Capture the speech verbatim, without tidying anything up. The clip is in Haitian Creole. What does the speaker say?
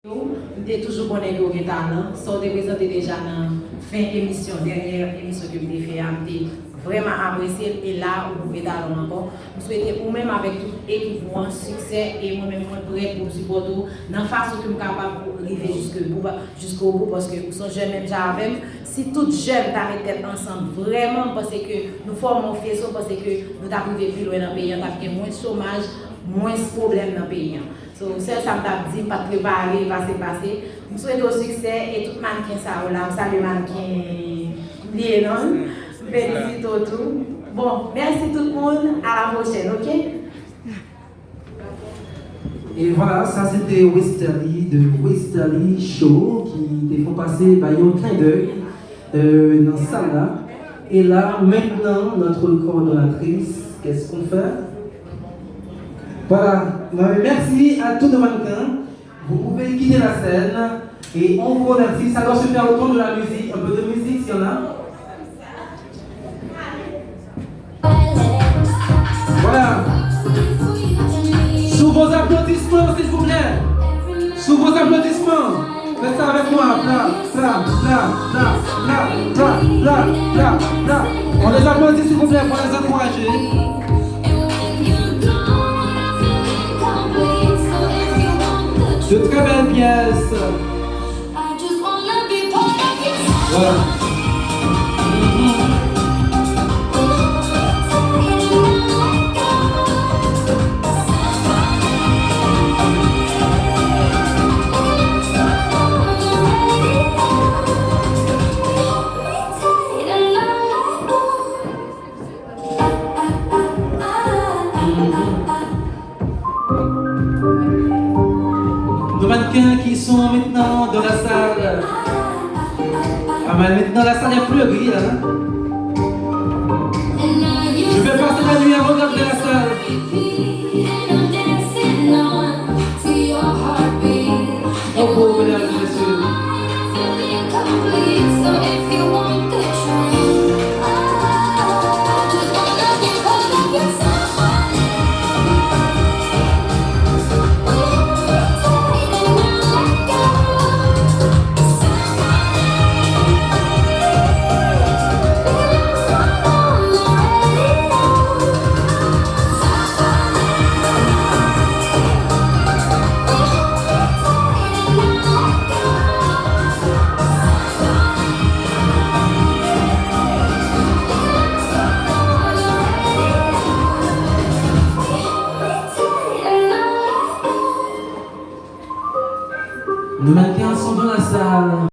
M te toujou konnen ke w gen talan. Sa w te prezante deja nan fen emisyon, dènyè emisyon ke m te fè a, m te vrèman apresye l. E la, ou pwouve talan w ankò. M swete ou menm avèk tout ekip ou an siksè. E mwen menm, mwen prè pou m sipòte w nan fason ke m kapab pou rive jiske bout, jiske o bout, paske ou se yon jèn menm jan avè m. Si tout jèn ta met tèt ansanm, vrèman, m panse ke nou fòme yon fese, m panse ke nou t ap rive pi lwen nan peyi an, t ap gen mwens chomaj, mwens pwoblèm nan peyi an. So, sèl sa m t ap di, m pa t prepare, pase, pase. M swete w siksè e tout mannken sa yo la. M salye mannken Lienol. M felisite w tou. Bon, mèsi tout moun. A la pwochèn, oke? Et voilà, ça c'était Westerlie de Westerlie Show ki te fè pase ba yon clin d'œil euh, nan sal la. Et là, maintenant, notre coordonnatrice, qu'est-ce qu'on fait? Voilà, merci à tous nos mannequins. Vous pouvez quitter la scène et on vous remercie. Ça doit se faire autour de la musique, un peu de musique s'il y en a. Voilà. Sous vos applaudissements, s'il vous plaît. Sous vos applaudissements. Faites ça avec moi. Bla, bla, bla, bla, bla, bla, bla, bla, bla. On les applaudit, s'il vous plaît, pour les encourager. De très belles pièces. Voilà. Nos mannequins qui sont maintenant dans la salle. Ah, mais maintenant la salle est fleurie, hein. Je vais passer la nuit à regarder la salle. Oh, mesdames et messieurs. Nos mannequins sont dans la salle.